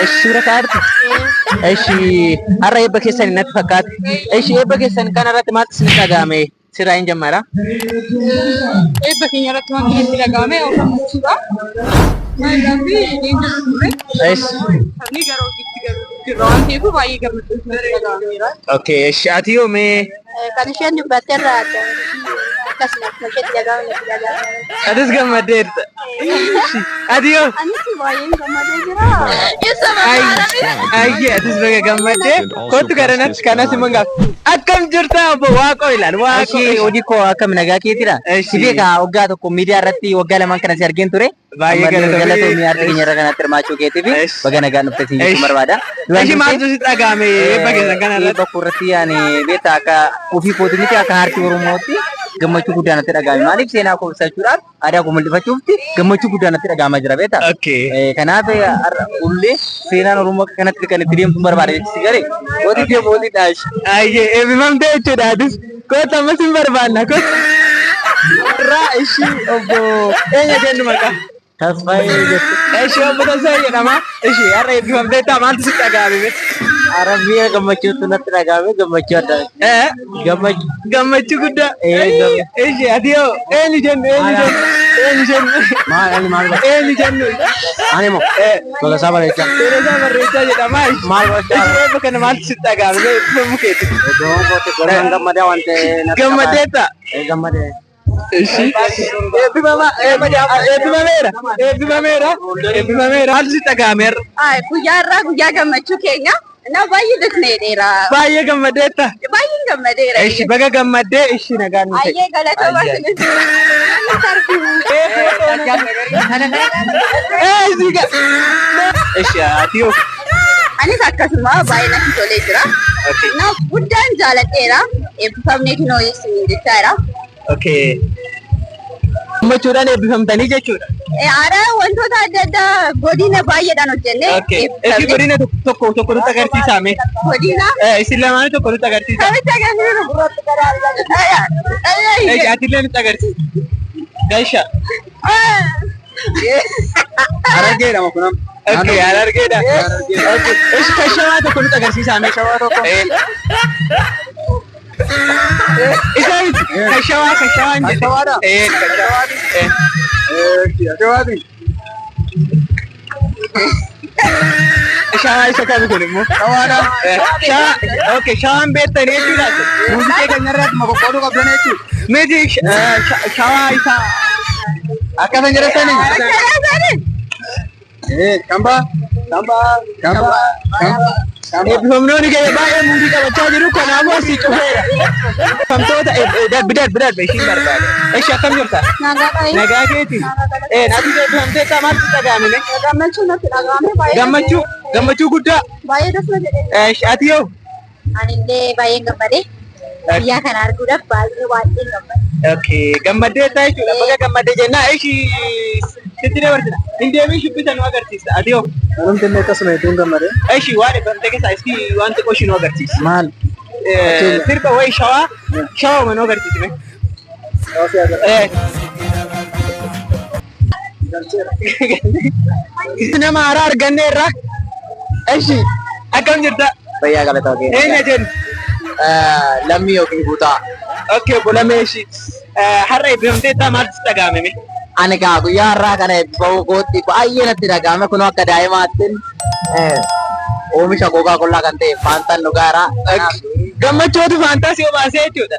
Eshi suura kaa'arti? Eshi har'a eebba keessan natti fakkaata. Eshi eebba keessan kana irratti maaltu isinitti dhaga'ame? Sirraa hin jammara. Eebba keenya irratti wanti nutti dhaga'ame gammachuudha. Maaliif leenjii turre Eshi. sabni gara hojiitti garuu jirra waan ta'eef baay'ee gammachuutu nutti dhaga'ameera. Okay, eshi ati yoo mee Kan isheen dubbatte irraa adda. Akkasuma akkuma isheetti dhaga'ame natti dhaga'ame. Atis gammaddeerta. Eshi ati yoo Anis baay'een gammadee jira. Ayyee atis baga gammaddee kottu garanatti kanas immoo gaafa. Akkam jirta obbo Waaqoo ilaal Waaqoo. Ishee hojii koo akkam nagaa keetidha. Eshi. Si beekaa waggaa tokko miidiyaa irratti waggaa lamaan kana si argeen ture. Baay'ee Ammallee galatoomii. galatoomii aartii keenya irra kanatti hirmaachuu keetiif Eshi. baga nagaan dhufte siin Eshi. jechuun barbaada. Eshi maaltu sitti dhaga'ame eebba keessan kana irratti? Eebba koo irratti ani beektaa akka ofii kootii miti akka aartii Oromootti gammachuu guddaa natti dhaga'ame. Maaliif seenaa koo ibsachuudhaaf aadaa koo mul'ifachuufti gammachuu guddaa natti dhaga'amaa jira beektaa. Okay. Kanaaf har'a ullee seenaan Oromoo akka kanatti kan itti deemtu barbaada jechuudha garee. Mootii deemu mootii dhaashi. Ayyee eebbifamtee jechuudha atis. Kottu ammas hin barbaanna kottu. Irraa ishii obbo eenyu jennu maqaa? Tasfaayee jettu. Ishii obbo Tasfaayee jedhama. Ishii har'a eebbifamtee ta'a maaltu sitti dhaga'ame? Arabbiyaa gammachuutu natti dhaga'ame gammachuu adda. Gammachuu. Gammachuu guddaa. Ishii ati yoo eenyu jennu eenyu jennu eenyu jennu Maal ani maal eenyu jennu? Ani moo Tolasaa Bareechaa. Tolasaa Barreechaa jedhama. Maal gochaa? Ishii eebba kana maaltu sitti dhaga'ame? Eebbifamuu keeti. Iddoon kootti godhan gammadaa waan ta'e natti Gammaddeetta. Gammadee. Ishii eebbifameera eebbifameera eebbifameera maaltu sitti dhaga'ame har'a? Guyyaa irraa guyyaa gammachuu keenya. Na baay'ee dukneedheera. Baay'ee gammaddeetta. Baay'een gammadeera. Ishi baga gammaddee ishi nagaan nu ta'e. Baay'ee galatooma isinis. Ishi ati yoo. Anis akkasuma baay'ee natti tolee jira. Na guddaan jaaladheera. Eebbifamnee kunoo isiniin jechaa jira. Okay. Gammachuudhaan eebbifamtanii jechuudha. Aadaa wantoota adda addaa godina baay'eedhaan hojjennee Okay. Ishi godina tokko tokko nutti agarsiisaa mee? Godina Isin lamaanii tokko nutti agarsiisaa. kamitti agarsiisu? Ishi ati illee nutti agarsiisa. Gasha. Harargeedha moo kunam? Okay, harargeedha. Okay. Ishi kan shawaa tokko nutti agarsiisaa mee? Shawaa tokko. Isa miti. Kan shawaa kan shawaa hin jedhe. Shawaadha? Kan shawaa. Shawaati. Shawaa isa kami kun immoo? Shawaadha. Shawaa. Okay, shawaan beektanii jechuudha. Muuziqee keenya irratti ma qoqqooduu qabdan jechuudha. Miti shawaa isa. Akkasan jedhatanii? Kambaa. Kambaa. Kambaa. Kambaa. Eebbifamnoonni keenya baay'ee muudii qabachaa jiru kanaafuu asii cufeera. Eebbifamtoota darbi darbi darbi ishiin barbaada. Ishii akkam jirta? Nagaa keeti? Nati eebbifamteetta maaltu sitti dhaga'ame? Gammachuu natti dhaga'ame baay'ee. Gammachuu gammachuu guddaa. Baay'ee dasna jedhee. Ishii ati yoo? Anillee baay'een gammadee. Guyyaa kana arguudhaaf baay'ee baay'een gammade. Okay, gammaddeetta jechuudha. Baga gammadde jennaa ishii sitti dabarsina. Hin deebiin shubbisa nu agarsiista. Ati yoo? Wanti inni akkasuma hedduun gammadee. Ishii waan eebbifamte keessaa iski waan xiqqoo ishii nu agarsiisi. Maal? Sirba wayi shawaa shawaa nu agarsiisi mee? Nama haaraa arganne irraa. Ishi akkam jirta? Fayyaa galataa kee. Eenyu jennu? Lammii yookiin guutaa. Okay, obbo Lammii ishi. Har'a eebbifamteetta maaltu sitti dhaga'ame mee? Ani kaa guyyaa har'aa kana eebbifamuu kootti baay'ee natti dhaga'ame kunoo akka daa'imaattiin oomisha gogaa kollaa kan ta'e faantaan dhugaara. Gammachuutu faantaa si obaasee jechuudha.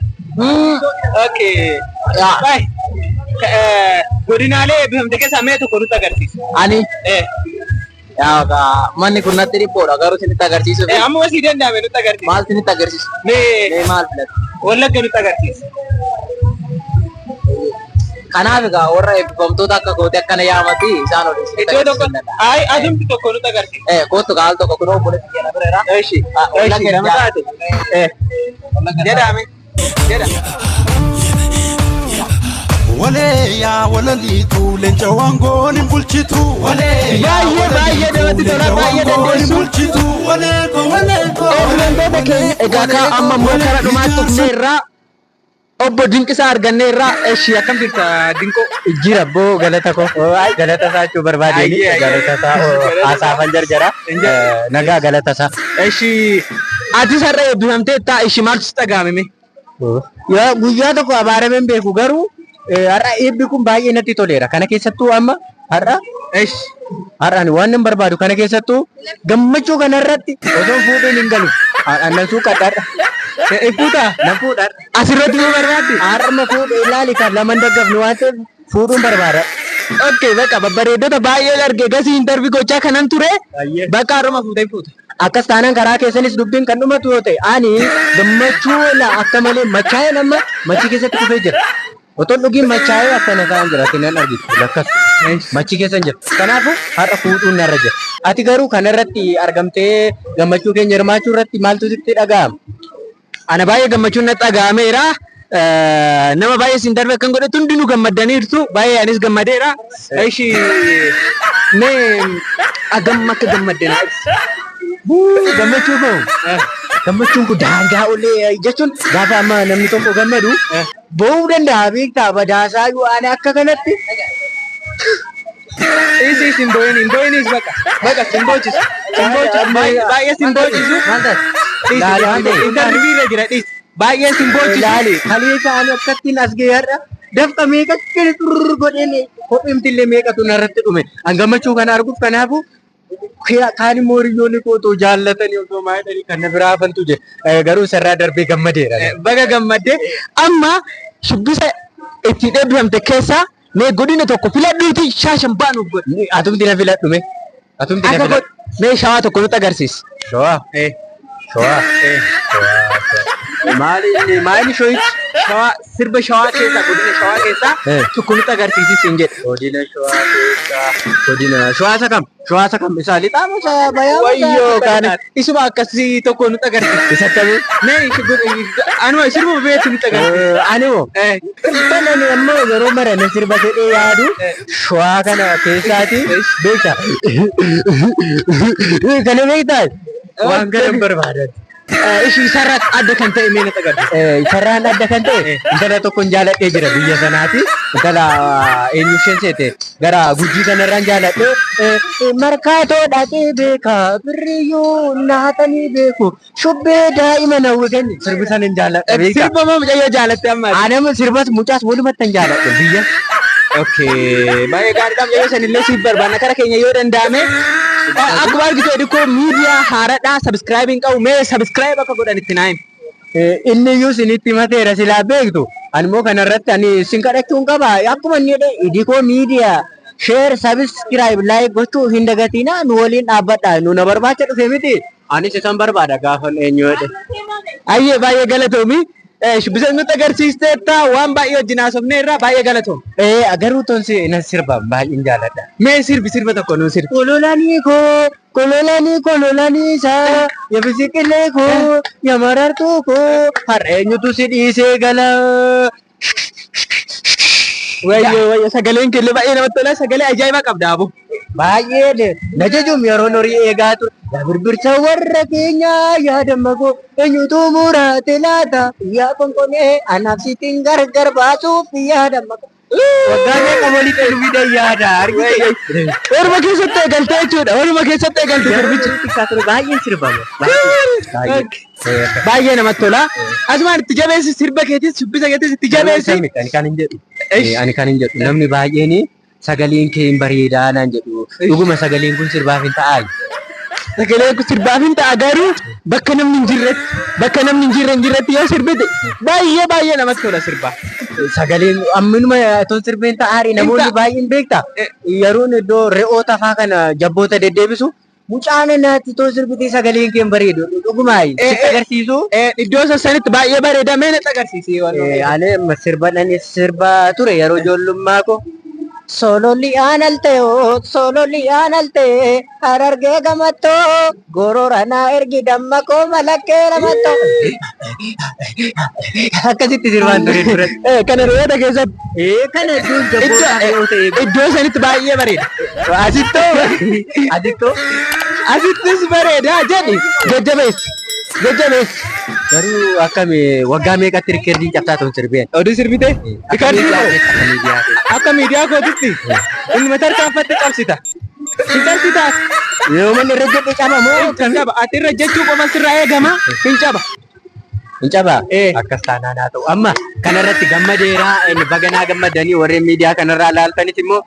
Okay. Baay. Godinaalee eebbifamte keessaa mee tokko nutti agarsiisi. Ani yaa manni kun natti dhiphoodha garuu isinitti agarsiisuuf. Amma sii danda'ame nutti agarsiisi. Maal isinitti agarsiisu? Mee Mee maal filatu? Wallagga nutti agarsiisi. Kanaaf egaa warra eebbifamtoota akka goote akkana yaamati isaan olii isinitti Iddoo tokko agarsiisuu danda'a. ayi asumti tokko nutti agarsiisi. Kootu gaa al tokko kunoo obboleessi keenya bira jira. Ishi. Ishi nama taate. Jedhame. Jedha. Walee yaa walaliitu leenca waangoon hin bulchitu. Walee yaa Baay'ee baay'ee namatti tola baay'ee dandeessu. bulchitu. Walee ko walee ko. Eebbifamtoota keenya egaa kaa amma immoo kara dhumaatti dhufneerra. Obbo Dinqisaa arganneerra. Eshi akkam jirta Dinqoo? Jira boo galata koo galata isaa jechuu barbaadeen Ayyee, ayyee. galata isaa haasaafan jarjara nagaa galata isaa. Eshi atis har'a eebbifamteetta. Eshi maaltu sitti dhaga'ame mee? Yaa guyyaa tokko abaarameen beeku garuu har'a eebbi kun baay'ee natti toleera. Kana keessattuu amma har'a Eshi har'a ani waan nan barbaadu kana keessattuu gammachuu kanarratti osoo fuudhiin hin galu. Nan suuqadha. Fuutaa? Nan fuudha. Asirratti yoo barbaadde? Har'a fuudhee ilaali kan lama hin daggafnu waan ta'eef fuudhuun barbaada. Okay, bakka babbareeddota baay'ee arge gasii interview gochaa kanan ture. Bakka har'uma fuutee fuute. Akkas taanaan karaa keessanis dubbiin kan dhumatu yoo ta'e ani gammachuu akka malee machaa'ee nama machii keessatti kufee jira. Otoo dhugiin machaa'ee akkana ta'an jira ati nan argitu lakkas machii keessa hin jira. Kanaafuu har'a fuudhuun narra jira. Ati garuu kanarratti argamtee gammachuu keenya hirmaachuu irratti maaltu sitti dhaga'ama? Ana baay'ee gammachuun natti dhaga'ameera. Nama baay'ee isin darbe akkan godhetti hundinuu gammaddaniirtu. Baay'ee anis gammadeera. Ishi mee hagam akka gammadde naa ibsi. Gammachuu koo gammachuun kun daangaa olee jechuun gaafa amma namni tokko gammadu boo'uu danda'a beektaa badaasaa yoo ani akka kanatti Isi isin boo'in hin boo'inis bakka bakka sin boochisu sin boochisu baay'ee sin boochisu. Maal taate? Laali waan ta'e. Interview irra jira dhiisi. Baay'ee sin boochisu. Laali kaleessa ani akkattiin as ga'e har'a dafqa meeqa kiri xurr godheen kophimti illee meeqatu narratti dhume. An gammachuu kana arguuf kanaafuu kaan immoo hiriyoonni koo otoo jaallatanii otoo maa jedhanii kan na biraa hafantu jira. Garuu isarraa darbee gammadeera. Baga gammaddee amma shubbisa ittiin eebbifamte keessaa mee godina tokko filadhuuti shaashan baanuuf godhi. Atumti na filadhu mee. Atumti na Akka filadhu. godhi mee shawaa tokko nutti agarsiisi. Shawaa. Shawaa. Maali maali shoyichi? Shawaa sirba shawaa keessaa godina shawaa keessaa tokko nutti agarsiisi siin jedhe. Godina shawaa keessaa. Godina shawaa isa kam? Shawaa isa kam? Isa lixaa moo isa bayaa moo isa Wayyoo kaane isuma akkasii tokko nutti agarsiisi. Isa akkamii? Mee anuma sirba beektu nutti agarsiisi. Ani moo? Sirban ani ammoo yeroo mara na sirba jedhee yaadu shawaa kana keessaati beekta. Kana beektaa? Waan kana hin barbaadan. Ishii isarraa adda kan ta'e mee natti agarsiisi. Isarraan adda kan ta'e intala tokkon jaaladhee jira biyya sanaati. Intala eenyu isheen seete gara Gujii kanarraan jaaladhee markaatoo dhaqee beeka birriyyuu naatanii beeku shubbee daa'ima nawwi kenni sirbi sana hin jaaladha beeka. Sirba moo mucayyoo jaalatte amma? Anama sirbas mucaas walumatti hin jaaladhu biyya. Okay, baay'ee gaariidha. Mucayyoo sanillee siif barbaanna. Kara keenya yoo danda'ame akkuma argitu Edikoo miidiyaa haaraadha. Subscribe hin qabu. Mee subscribe akka godhan itti naa himi. Inni iyyuu isinitti himateera silaa beektu. Ani immoo kanarratti ani isin kadhachuun qaba. Akkuma inni jedhe Idikoo miidiyaa share subscribe like gochuu hin dagatinaa nu waliin dhaabbadha. Nu na barbaacha dhufe miti. Anis isan barbaada gaafa eenyu jedhe. Ayyee baay'ee galatoomi. Shubbisa nutti agarsiisteetta waan baay'ee wajjin haasofneerra baay'ee galatoomi. Garuu tonsi nan sirba baay'een jaaladha. Mee sirbi sirba tokko nuu sirbi. Kololanii koo kololanii kololanii isaa yabisiqilee koo yamarartuu koo har'a eenyutu si dhiisee gala. Wayyoo wayyoo sagaleen keellee baay'ee namatti tola sagalee ajaa'ibaa qabda aboo. Baay'ee na jechuun yeroon horii eegaa ture. Yaa birbirsa warra keenyaa yaa damma koo eenyutu muraate laata yaa konkonee anaaf sitiin gargar baasuuf yaa damma koo. Waggaa meeqa walitti dhufuu yaada argite. Orma keessatti eegalte jechuudha. Orma keessatti eegalte sirbichi. Baay'een sirbama. Baay'ee namatti tola. Asumaan itti jabeessi sirba keetis shubbisa keetis itti jabeessi. Ani kan hin jedhu. Ani kan hin jedhu namni baay'een sagaleen kee hin bareedaa naan jedhu. Dhuguma sagaleen kun sirbaaf hin ta'aa. Sagaleen kun sirbaaf hin ta'a garuu bakka namni hin jirretti bakka namni hin jirre hin jirretti yoo sirbite baay'ee baay'ee namatti tola sirba. Sagaleen amminuma otoo sirbeen ta'aari namoonni baay'een beekta. Yeroon iddoo re'oota faa kana jabboota deddeebisu mucaan naatti too sirbitee sagaleen kee hin bareedu dhugumaayi sitti agarsiisu. Iddoo sassanitti baay'ee bareeda mee natti agarsiisi. Ani sirba dhani sirba ture yeroo ijoollummaa koo. Sololli aanaltee sololli aanaltee harargee gamattoo gorora naa ergi damma koo malakkee lamattoo. Akkasitti sirbaan ture duratti. Kana re'oota keessatti. Kana iddoon jabboota yoo ta'e. Iddoo sanitti baay'ee bareeda. Asittoo. Asittoo. Asittis bareeda jedhi jajjabeessi jajjabeessi. Garuu akkami waggaa meeqatti rikkeerdiin cabsaa tuun sirbeen? Oduu sirbite? Akka Rikardii miidiyaa koo? keetti, akka miidiyaa keetti. Akka miidiyaa kootitti inni tarkaanfatte cabsita. Hin cabsitaa? Yoo manni irra jedhe caba moo? Hin caba. Ati irra jechuu qofa sirraa eegama. Hin caba. Hin cabaa? Eh. Akkas taanaan haa ta'u. Amma kanarratti gammadeeraa inni baganaa gammadanii warreen miidiyaa kanarraa laaltanis immoo.